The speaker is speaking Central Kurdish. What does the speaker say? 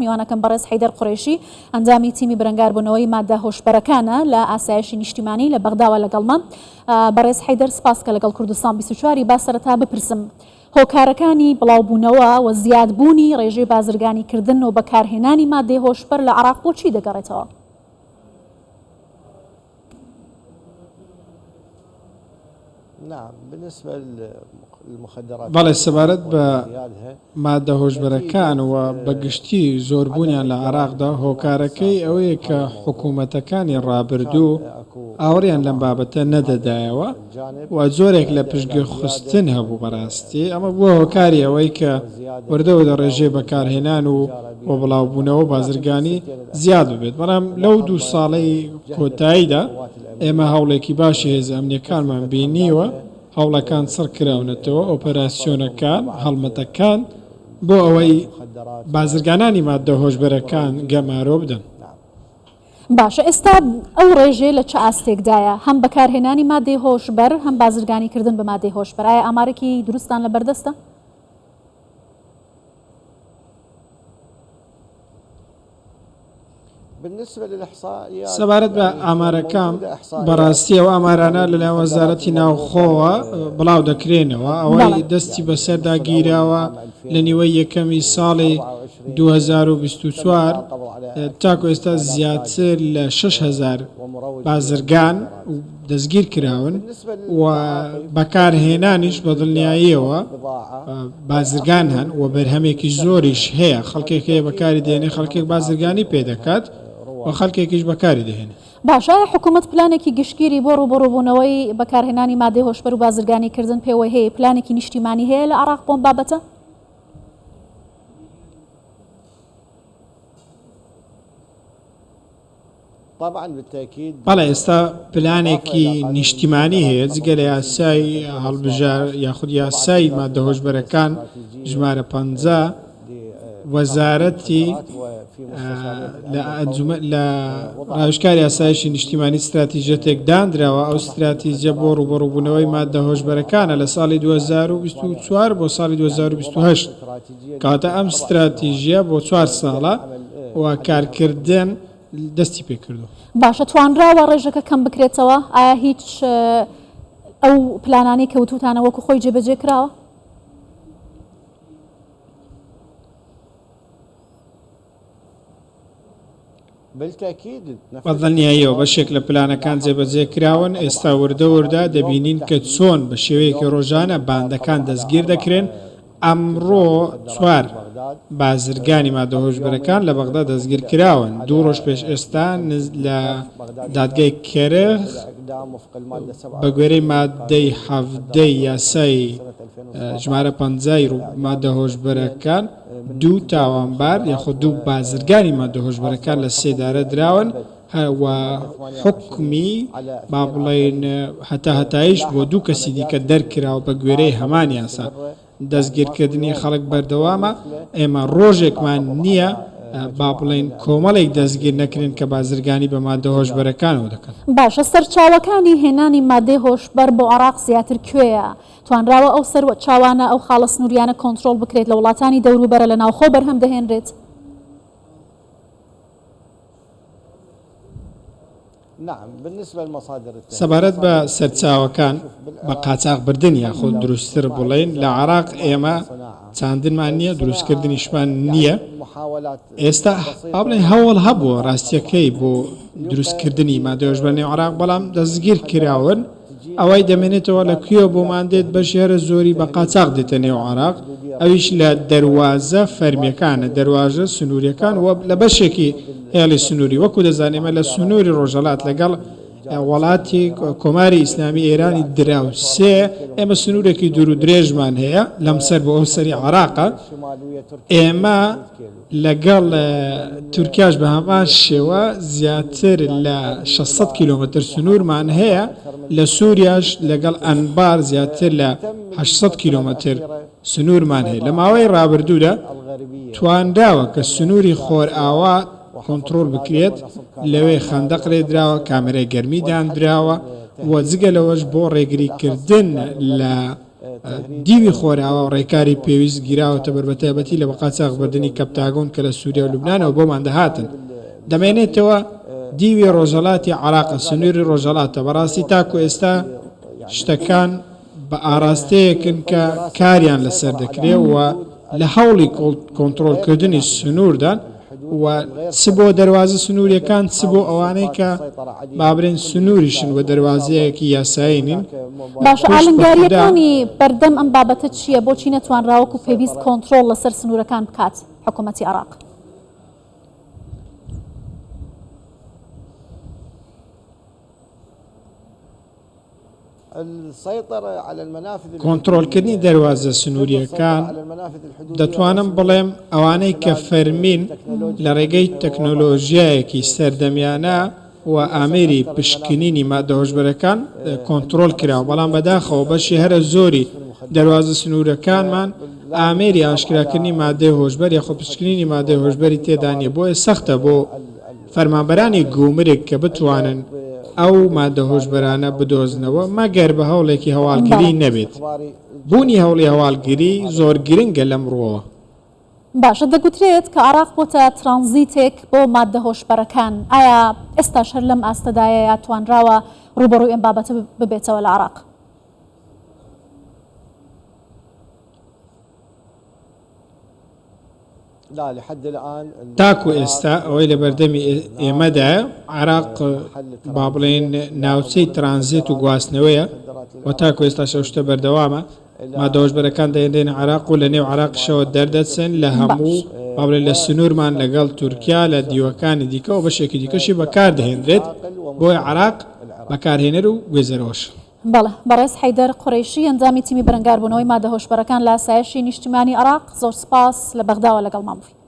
میوانەکەم بەڕێز حەیدەر قوڕەیشی ئەندامی تیمی بەرەنگاربوونەوەی مادە هۆشبەرەکانە لە ئاسایشی نیشتیمانی لە بەغداوە لەگەڵمە. بەڕێز حەیدەر سپاس کە لەگەڵ کوردستان 24 ی با سەرەتا بپرسم هۆکارەکانی بڵاوبوونەوە و زیادبوونی ڕێژەی بازرگانیکردن و بەکارهێنانی مادەی هۆشبەر لە عێراق بۆ چی دەگەڕێتەوە؟ بەڵێ سەبارەت بە مادە هۆشبەرەکان و بە گشتی زۆربوونیان لە عێراقدا هۆکارەکەی ئەوەیە کە حکوومەتەکانی ڕابردوو ئاوڕیان لەم بابەتە نەدەدایەوە و جۆرێک لە پشتگوێخستن هەبوو بەڕاستی ئەمە بووە هۆکاری ئەوەی کە وردە وردە ڕێژەی بەکارهێنان و و بڵاوبوونەوە بازرگانی زیاد ببێت بەڵام لەو دوو ساڵەی کۆتاییدا ئێمە هەوڵێکی باشی هێزە ئەمنییەکانمان بینیوە، هەوڵەکان چڕ کراونەتەوە، ئۆپەراسیۆنەکان، هەڵمەتەکان بۆ ئەوەی بازرگانانی ماددە هۆشبەرەکان گەمارۆ بدەن. باشە ئێستا ئەو ڕێژەیە لە چ ئاستێکدایە هەم بەکارهێنانی ماددەی هۆشبەر هەم بازرگانیکردن بە ماددەی هۆشبەر ئایا ئامارێکی دروستتان لەبەردەستە؟ سەبارەت بە ئامارەکان، بەڕاستی ئەو ئامارانە لەلایەن وەزارەتی ناوخۆوە بڵاو دەکرێنەوە، ئەوەی دەستی بەسەردا گیراوە لە نیوەی یەکەمی ساڵی 2024 تاکو ئێستا زیاتر لە 6000 بازرگان دەستگیر کراون و بەکارهێنانیش بە دڵنیاییەوە بازرگان هەن و بەرهەمێکی زۆریش هەیە، خەڵکێک هەیە بەکاری دێنێ، خەڵکێک بازرگانی پێ دەکات و خەڵکێکیش بەکاری دەهێنێ. باشە ئایا حکوومەت پلانێکی گشتگیری بۆ ڕووبەڕووبوونەوەی بەکارهێنانی مادەی هۆشبەر و بازرگانیکردن پێوەی هەیە، پلانێکی نیشتیمانی هەیە لە عێراق بۆ ئەم بابەتە؟ بەڵێ ئێستا پلانێکی نیشتیمانی هەیە جگە لە یاسای هەڵبژار یاخود یاسای مادە هۆشبەرەکان ژمارە 50 وەزارەتی لە ڕاوێژکاری ئاسایشی نیشتیمانی ستراتیژەتێک دانراوە ئەو ستراتیجە بۆ ڕووبەڕووبوونەوەی مادە هۆشبەرەکانە لە ساڵی 2024 بۆ ساڵی 2028 کەواتە ئەم ستراتیژیە بۆ چوار ساڵە و کارکردن دەستی پێکردووە. باشە توانراوە ڕێژەکە کەم بکرێتەوە؟ ئایا هیچ ئەو پلانانەی کە وتوتانە وەکو خۆی جێبەجێ کراوە؟ بە دڵنیاییەوە بەشێک لە پلانەکان جێبەجێ کراون، ئێستا وردە وردە دەبینین کە چۆن بە شێوەیەکی ڕۆژانە باندەکان دەستگیر دەکرێن، ئەمڕۆ چوار بازرگانی مادە هۆشبەرەکان لە بەغدا دەستگیرکراون، دوو ڕۆژ پێش ئێستا لە دادگای کەرخ بەگوێرەی مادەی حەڤدەی یاسای ژمارە پەنجای مادە هۆشبەرەکان دوو تاوانبار یاخود دوو بازرگانی مادە هۆشبەرەکان لە سێدارە دراون و حوکمی با بڵێین هەتا هەتاییش بۆ دوو کەسی دیکە دەرکراوە بە گوێرەی هەمان یاسا. دەستگیرکردنی خەڵک بەردەوامە، ئێمە ڕۆژێکمان نییە با بڵێین کۆمەڵێک دەستگیر نەکرێن کە بازرگانی بە ماددە هۆشبەرەکانەوە دەکەن. باشە سەرچاوەکانی هێنانی ماددەی هۆشبەر بۆ عێراق زیاتر کوێیە؟ توانراوە ئەو سەرچاوانە، ئەو خاڵە سنووریانە کۆنترۆڵ بکرێت لە وڵاتانی دەوروبەرە لە ناوخۆ بەرهەم دەهێنرێت؟ سەبارەت بە سەرچاوەکان، بە قاچاخبردن یاخود دروستتر بڵێین لە عێراق ئێمە چاندنمان نییە، دروستکردنیشمان نییە، ئێستا با بڵێین هەوڵ هەبووە ڕاستییەکەی بۆ دروستکردنی مادەی هۆشبەر نێو عێراق، بەڵام دەستگیرکراون، ئەوەی دەمێنێتەوە لە کوێوە بۆمان دێت بەشی هەرە زۆری بە قاچاخ دێتە نێو عێراق ئەویش لە دەروازە فەرمیەکانە دەروازە سنووریەکان و لە بەشێکی هێڵی سنووری وەکو دەزانین ئێمە لە سنووری ڕۆژهەڵات لەگەڵ وڵاتی کۆماری ئیسلامی ئێرانی دراوسێ ئێمە سنوورێکی دوور و درێژمان هەیە لەم سەر بۆ ئەو سەری عێراقە ئێمە لەگەڵ تورکیاش بە هەمان شێوە زیاتر لە 600 کیلۆمەتر سنوورمان هەیە، لە سووریاش لەگەڵ ئەنبار زیاتر لە 800 کیلۆمەتر سنوورمان هەیە. لە ماوەی ڕابردوودا توانراوە کە سنووری خۆرئاوا کۆنتڕۆڵ بکرێت، لەوێ خەندەق لێدراوە، کامێرای گەرمی داندراوە و جگە لەوەش بۆ ڕێگریکردن لە. دیوی خۆرئاوا و ڕێکاری پێویست گیراوەتە بەر بەتایبەتی لە بەقاچاخبردنی کەپتاگۆن کە لە سووریا و لوبنانەوە بۆمان دەهاتن. دەمێنێتەوە دیوی ڕۆژهەڵاتی عێراقە، سنووری ڕۆژهەڵاتە، بەڕاستی تاکو ئێستا شتەکان بە ئاراستەیەکن کە کاریان لەسەر دەکرێ و لە هەوڵی کۆنتڕۆڵکردنی سنووردان و چ بۆ دەروازە سنوورییەکان چ بۆ ئەوانەی کە با بڵێین سنووریشن و دەروازەیەکی یاسایی نین. باشە پشت بە خودا. ئالنگارییەکانی بەردەم ئەم بابەتە چییە؟ بۆچی نەتوانرا وەکو پێویست کۆنتڕۆڵ لەسەر سنوورەکان بکات حکوومەتی عێراق؟ کۆنترۆڵکردنی دەروازە سنوورییەکان، دەتوانم بڵێم ئەوانەی کە فەرمین لە ڕێگەی تەکنۆلۆژیایەکی سەردەمیانە و ئامێری پشکنینی ماددە هۆشبەرەکان کۆنترۆڵ کراوە، بەڵام بەداخەوە بەشی هەرە زۆری دەروازە سنوورەکانمان ئامێری ئاشکراکردنی ماددەی هۆشبەر یاخود پشکنینی ماددەی هۆشبەری تێدا نییە، بۆیە سەختە بۆ فەرمانبەرانی گومرگ کە بتوانن ئەو ماددە هۆشبەرانە بدۆزنەوە مەگەر بە هەوڵێکی هەواڵگری نەبێت. بوونی هەوڵی هەواڵگری زۆر گرنگە لەم ڕووەوە. باشە دەگوترێت کە عێراق بۆتە ترانزیتێک بۆ ماددە هۆشبەرەکان، ئایا ئێستاش هەر لەم ئاستەدایە یا توانراوە ڕووبەڕووی ئەم بابەتە ببێتەوە لە عێراق؟ تاکو ئێستا ئەوەی لەبەردەمی ئێمەدایە عێراق با بڵێین ناوچەی ترانزێت و گواستنەوەیە و تاکو ئێستاش ئەو شتە بەردەوامە مادە هۆشبەرەکان دەهێنرێنە عێراق و لە نێو عێراقیشەوە دەردەچن لە هەموو با بڵێین لە سنوورمان لەگەڵ تورکیا لە دیوەکانی دیکە و بەشێکی دیکەشی بەکاردەهێنرێت بۆیە عێراق بەکارهێنەر و گوێزەرەوەشە. بەڵێ بەڕێز حەیدەر قوڕەیشی ئەندامی تیمی بەرەنگاربوونەوەی مادە هۆشبەرەکان لە ئاسایشی نیشتیمانی عێراق زۆر سوپاس لە بەغداوە لەگەڵمان بووی.